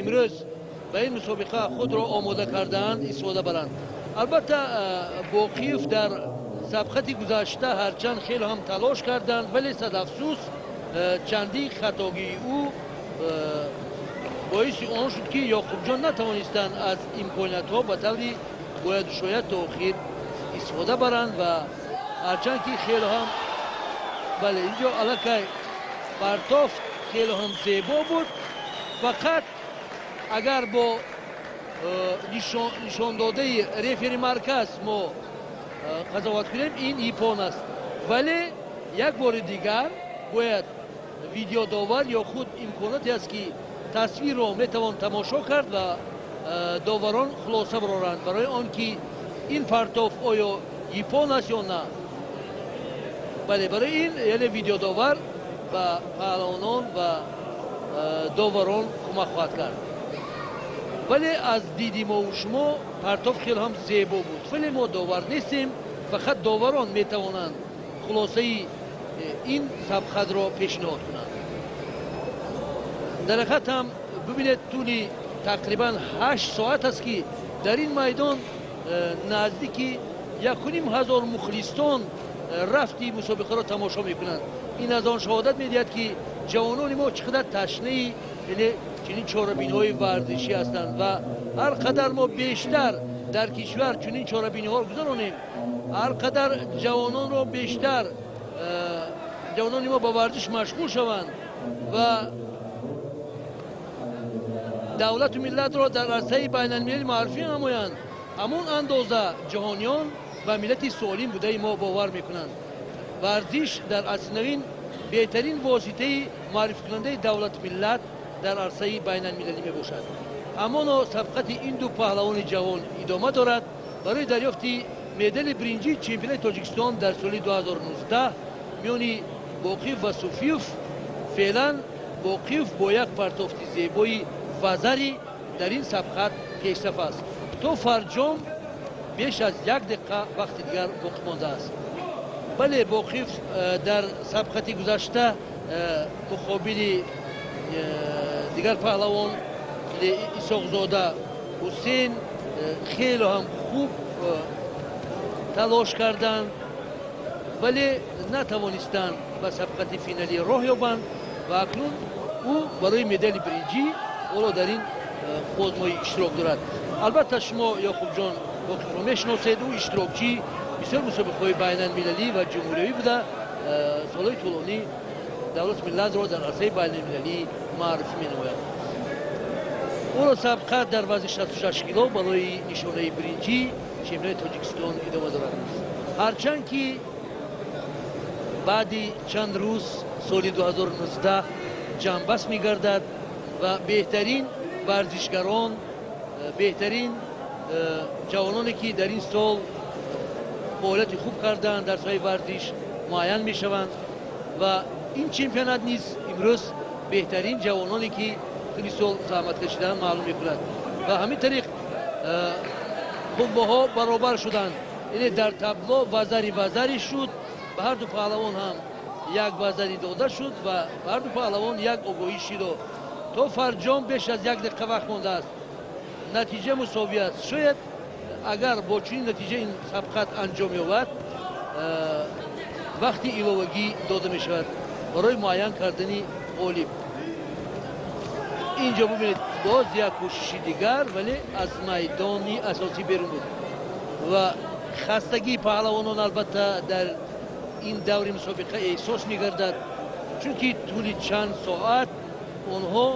Имрӯз ба ин мусобиқа худро омода кардаанд истифода баранд. Албатта, Боқиев дар сабқати гузашта ҳарчанд хеле ҳам талош карданд, вале садафсӯс чандин хатогии ӯ боиси он шуд, ки Ёқубҷон натавонистанд аз имкониятҳо ба таври бояду шояд то охир истифода баранд. Ва ҳарчанд ки хеле ҳам, бале, инҷо аллакай партофт хеле ҳам зебо буд, фақат агар бо нишондодаи рефери марказ мо қазоват кунем, ин иппон аст, вале як бори дигар бояд видеодовар ё худ имконоте аст, ки тасвирро метавон тамошо кард ва доварон хулоса бароранд барои он ки ин партоф оё иппон аст ё на. Бале, барои ин яъне видеодовар ба паҳлавонон ва доварон кӯмак хоҳад кард. Вале аз диди мову шумо партоф хеле ҳам зебо буд, вале мо довар нестем, фақат доварон метавонанд хулосаи ин сабқатро пешниҳод кунанд. Дар ҳақиқат ҳам бибинед, тӯли тақрибан 8 соат аст, ки дар ин майдон наздики 1500 мухлистон рафти мусобиқаро тамошо мекунанд. Ин аз он шаҳодат медиҳад, ки ҷавонони мо чӣ қадар ташнаи яъне чунин чорабиниҳои варзишӣ ҳастанд. Ва ҳар қадар мо бештар дар кишвар чунин чорабиниҳоро гузаронем, ҳар қадар ҷавононро бештар ҷавонони мо ба варзиш машғул шаванд ва давлату миллатро дар арсаи байналмилалӣ муаррифӣ намоянд, ҳамон андоза ҷаҳониён ба миллати солим будаи мо бовар мекунанд. Варзиш дар асри навин беҳтарин воситаи муаррификунандаи давлату миллат дар арсаи байналмилалӣ мебошад. Ҳамоно сабқати ин ду паҳлавони ҷавон идома дорад барои дарёфти медали биринҷии чемпионати Тоҷикистон дар соли 2019 миёни Боқиев ва Суфиев. Феълан Боқиев бо як партофти зебои вазари дар ин сабқат пешсаф аст. То фарҷом беш аз як дақиқа вақти дигар боқӣ мондааст. Бале, Боқиев дар сабқати гузашта муқобили дигар паҳлавон Исоқзода Ҳусейн хеле ҳам хуб талош карданд, вале натавонистанд ба сабқати финалӣ роҳ ёбанд. Ва акнун ӯ барои медали биринҷӣ ҳоло дар ин озмоӣ иштирок дорад. Албатта, шумо Ёқубҷон Боқиевро мешиносед, ӯ иштирокчии бисёр мусобиқаҳои байналмилалӣ ва ҷумҳуриявӣ буда, солҳои тӯлонӣ давлату миллатро дар арсаи байналмилалӣ муаррифӣ менамояд. Ӯро сабқат дар вазни 66 кило барои нишонаи биринҷӣ чемпионати Тоҷикистон идома дорад. Ҳарчанд ки баъди чанд рӯз соли 2019 ҷамъбаст мегардад ва беҳтарин варзишгарон, беҳтарин ҷавононе, ки дар ин сол фаъолияти хуб карданд дар соҳаи варзиш, муайян мешаванд. Ва ин чемпионат низ имрӯз беҳтарин ҷавононе, ки тӯли сол заҳмат кашиданд, маълум мекунад. Ва ҳамин тариқ қувваҳо баробар шуданд, яъне дар табло вазари вазари шуд, ба ҳар ду паҳлавон ҳам як вазари дода шуд ва ба ҳар ду паҳлавон як огоҳӣ шидо. То фарҷом беш аз як дақиқа вақт мондааст, натиҷа мусовӣ аст. Шояд агар бо чунин натиҷа ин сабқат анҷом ёбад, вақти иловагӣ дода мешавад барои муайян кардани ғолиб. Инҷо бубинед, боз як кӯшиши дигар, вале аз майдони асосӣ берун буд. Ва хастагии паҳлавонон албатта дар ин даври мусобиқа эҳсос мегардад, чунки тӯли чанд соат онҳо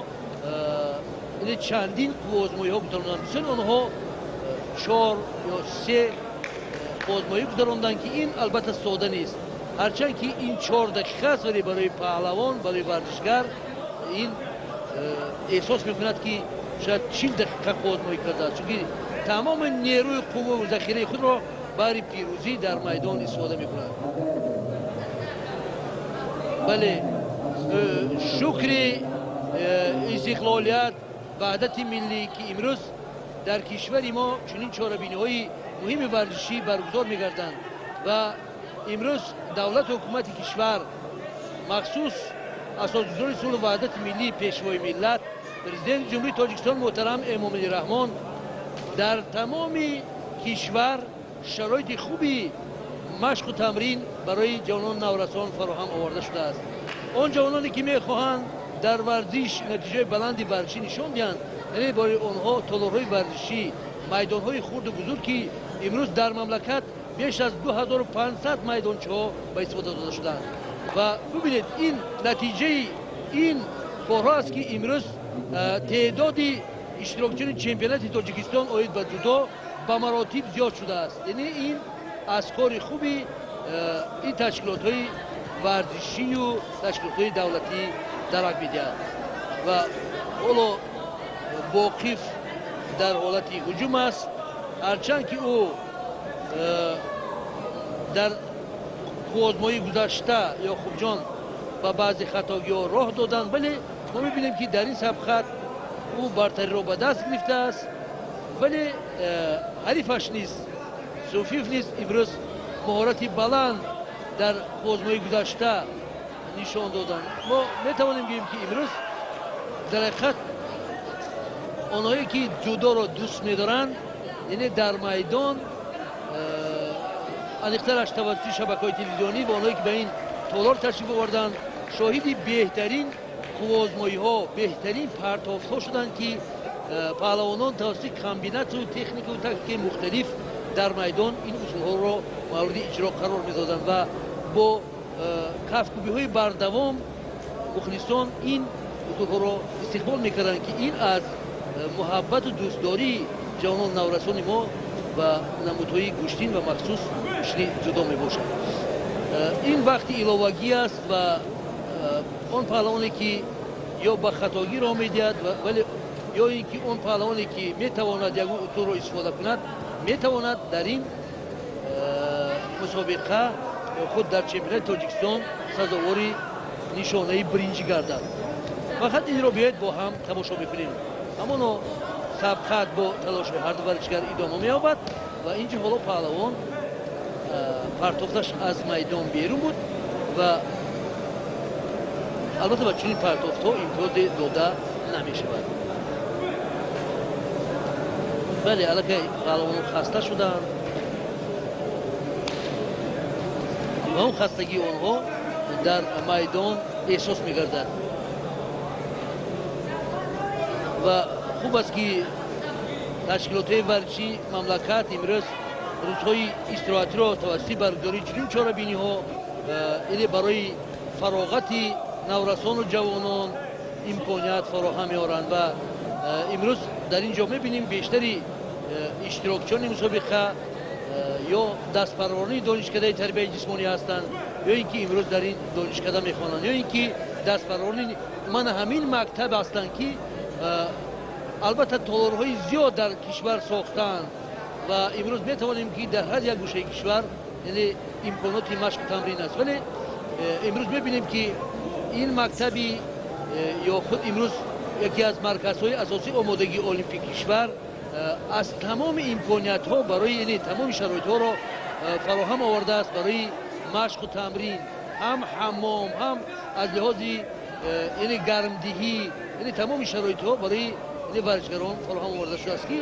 чандин қувваозмоиҳо гузаронданд. Бисёр онҳо чор ё се озмоӣ гузаронданд, ки ин албатта сода нест. Ҳарчанд ки ин 4 дақиқа аст, вале барои паҳлавон, барои варзишгар ин эҳсос мекунад, ки шояд 40 дақиқа қувваозмоӣ кардааст, чунки тамоми нерӯи қувваву захираи худро баҳри пирӯзӣ дар майдон истифода мекунад. Бале, шукри истиқлолият, ваҳдати миллӣ, ки имрӯз дар кишвари мо чунин чорабиниҳои муҳими варзишӣ баргузор мегарданд. Ва имрӯз давлату ҳукумати кишвар, махсус асосгузори сулҳу ваҳдати миллӣ, Пешвои миллат Президенти Ҷумҳурии Тоҷикистон муҳтарам Эмомалӣ Раҳмон дар тамоми кишвар шароити хуби машқу тамрин барои ҷавонон наврасон фароҳам оварда шудааст. Он ҷавононе ки мехоҳанд дар варзиш натиҷаи баланди варзишӣ нишон диҳанд, яъне барои онҳо толорҳои варзишӣ, майдонҳои хурду бузург, ки имрӯз дар мамлакат беш аз 2500 майдончаҳо ба истифода дода шуданд. Ва бубинед, ин натиҷаи ин корҳо аст, ки имрӯз теъдоди иштирокчиёни чемпионати Тоҷикистон оид ба ҷудо ба маротиб зиёд шудааст. Яъне ин аз кори хуби ин ташкилотҳои варзишию ташкилотҳои давлатӣ дарак медиҳад. Ва ҳоло Боқиф дар ҳолати ҳуҷум аст, ҳарчанд ки ӯ дар қуввозмоии гузашта Ёқубҷон ба баъзе хатогиҳо роҳ доданд, вале мо мебинем, ки дар ин сабқат ӯ бартариро ба даст гирифтааст, вале ҳарифаш низ, Суфиев низ имрӯз маҳорати баланд дар қуввозмоии гузашта нишон доданд. Мо метавонем гӯем, ки имрӯз дар ҳақиқат онҳое ки ҷудоро дӯст медоранд, яъне дар майдон, аниқтараш тавассути шабакаҳои телевизионӣ ва онҳое ки ба ин толор ташриф оварданд, шоҳиди беҳтарин қуввозмоиҳо, беҳтарин партофтҳо шуданд, ки паҳлавонон тавассути комбинатсию техникаву тактикаи мухталиф дар майдон ин усулҳоро мавриди иҷро қарор медоданд ва бо кафкӯбиҳои бардавом мухлисон ин усулҳоро истиқбол мекарданд, ки ин аз муҳаббату дӯстдории ҷавонон наврасони мо ба намудҳои гӯштин ва махсус гӯштини ҷудо мебошад. Ин вақти иловагӣ аст ва он паҳлавоне ки ё ба хатогӣ роҳ медиҳад, вале ё ин ки он паҳлавоне ки метавонад ягон усулро истифода кунад, метавонад дар ин мусобиқа ё худ дар чемпионати Тоҷикистон сазовори нишонаи биринҷӣ гардад. Фақат инро биёед бо ҳам тамошо мекунем. Ҳамоно сабқат бо талоши ҳарду варзишгар идома меёбад ва инҷо ҳоло паҳлавон партофташ аз майдон берун буд ва албатта ба чунин партофтҳо имтиёзе дода намешавад. Бале, аллакай паҳлавонон хаста шуданд ва он хастагии онҳо дар майдон эҳсос мегардад. Ва хуб аст, ки ташкилотҳои варзишии мамлакат имрӯз рӯзҳои истироҳатиро тавассути баргузории чунин чорабиниҳо, яъне барои фароғати наврасону ҷавонон имконият фароҳам меоранд. Ва имрӯз дар ин ҷо мебинем, бештари иштирокчиёни мусобиқа ё дастпарварони донишкадаи тарбияи ҷисмонӣ ҳастанд, ё ин ки имрӯз дар ин донишкада мехонанд, ё ин ки дастпарварони мана ҳамин мактаб ҳастанд, ки албатта толорҳои зиёд дар кишвар сохтаанд ва имрӯз метавонем, ки дар ҳар як гӯшаи кишвар яъне имконоти машқу тамрин аст. Вале имрӯз мебинем, ки ин мактаби ё худ имрӯз яке аз марказҳои асосии омодагии олимпии кишвар аз тамоми имкониятҳо барои, яъне тамоми шароитҳоро фароҳам овардааст барои машқу тамрин, ҳам ҳаммом, ҳам аз лиҳози яъне гармдиҳӣ, яъне тамоми шароитҳо барои яъне варзишгарон фароҳам оварда шудааст, ки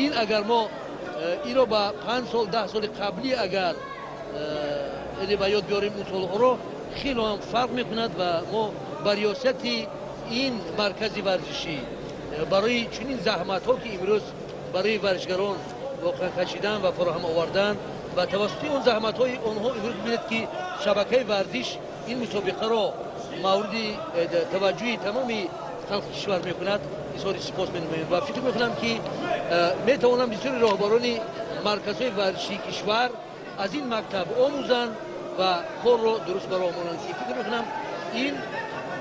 ин агар мо инро ба 5 сол, 10 соли қаблӣ агар яъне ба ёд биёрем, он солҳоро хело ҳам фарқ мекунад. Ва мо ба риёсати ин маркази варзишӣ барои чунин заҳматҳо, ки имрӯз барои варзишгарон воқеан кашидан ва фароҳам овардан ва тавассути он заҳматҳои онҳо имрӯз бибинед, ки шабакаи варзиш ин мусобиқаро мавриди таваҷҷӯҳи тамоми халқи кишвар мекунад, изҳори сипос менамоем. Ва фикр мекунам, ки метавонам бисёри роҳбарони марказҳои варзишии кишвар аз ин мактаб омӯзанд ва корро дуруст ба роҳ монанд, ки фикр мекунам, ин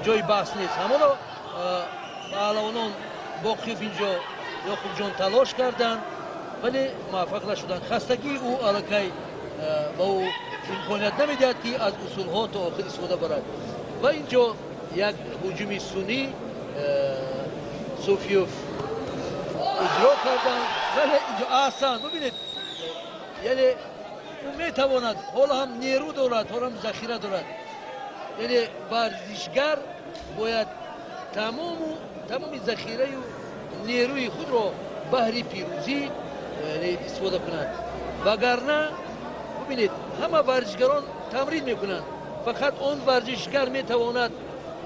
ҷои баҳс нест. Ҳамоно паҳлавонон Боқиев инҷо Ёқубҷон талош карданд, вале муваффақ нашуданд. Хастагии ӯ аллакай ба ӯ имконият намедиҳад, ки аз усулҳо то охир истифода барад. Ва инҷо як ҳуҷуми сунъӣ Суфиев иҷро карданд, вале инҷо аҳсан, бубинед, яъне ӯ метавонад, ҳоло ҳам нерӯ дорад, ҳоло ҳам захира дорад. Яъне варзишгар бояд Тамоми захираю нерӯи худро баҳри пирӯзӣ истифода кунад, вагарна бубинед, ҳама варзишгарон тамрин мекунанд, фақат он варзишгар метавонад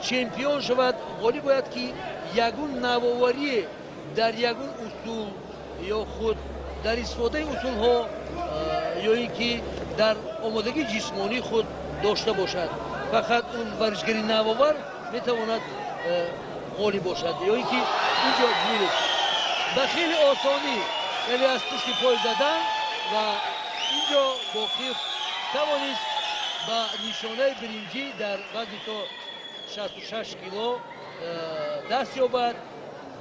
чемпион шавад, ғолиб бояд, ки ягон навоварие дар ягон усул ё худ дар истифодаи усулҳо ё ин ки дар омодагии ҷисмонии худ дошта бошад. Фақат он варзишгари навовар метавонад ғолиб бошад. Ё ин ки инҷо бибинед, ба хеле осонӣ, яъне аз пушти пой задан, ва инҷо Боқиев тавонист ба нишонаи биринҷӣ дар вазни то 66 кило даст ёбад.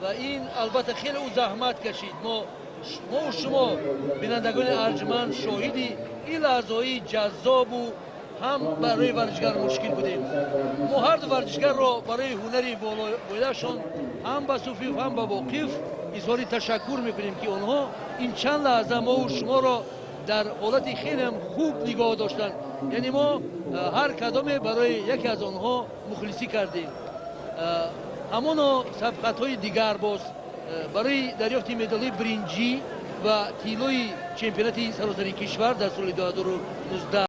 Ва ин албатта хеле ӯ заҳмат кашид. Мо шумо, бинандагони арҷманд, шоҳиди ин лаҳзаҳои ҷаззобу ҳам барои варзишгар мушкил будем. Мо ҳарду варзишгарро барои ҳунари болояшон, ҳам ба Суфиев, ҳам ба Боқиев, изҳори ташаккур мекунем, ки онҳо ин чанд лаҳза мову шуморо дар ҳолати хелеам хуб нигоҳ доштанд. Яъне мо ҳар кадоме барои яке аз онҳо мухлисӣ кардем. Ҳамоно сабқатҳои дигар боз барои дарёфти медалҳои биринҷӣ ва тиллои чемпионати саросари кишвар дар соли 2019.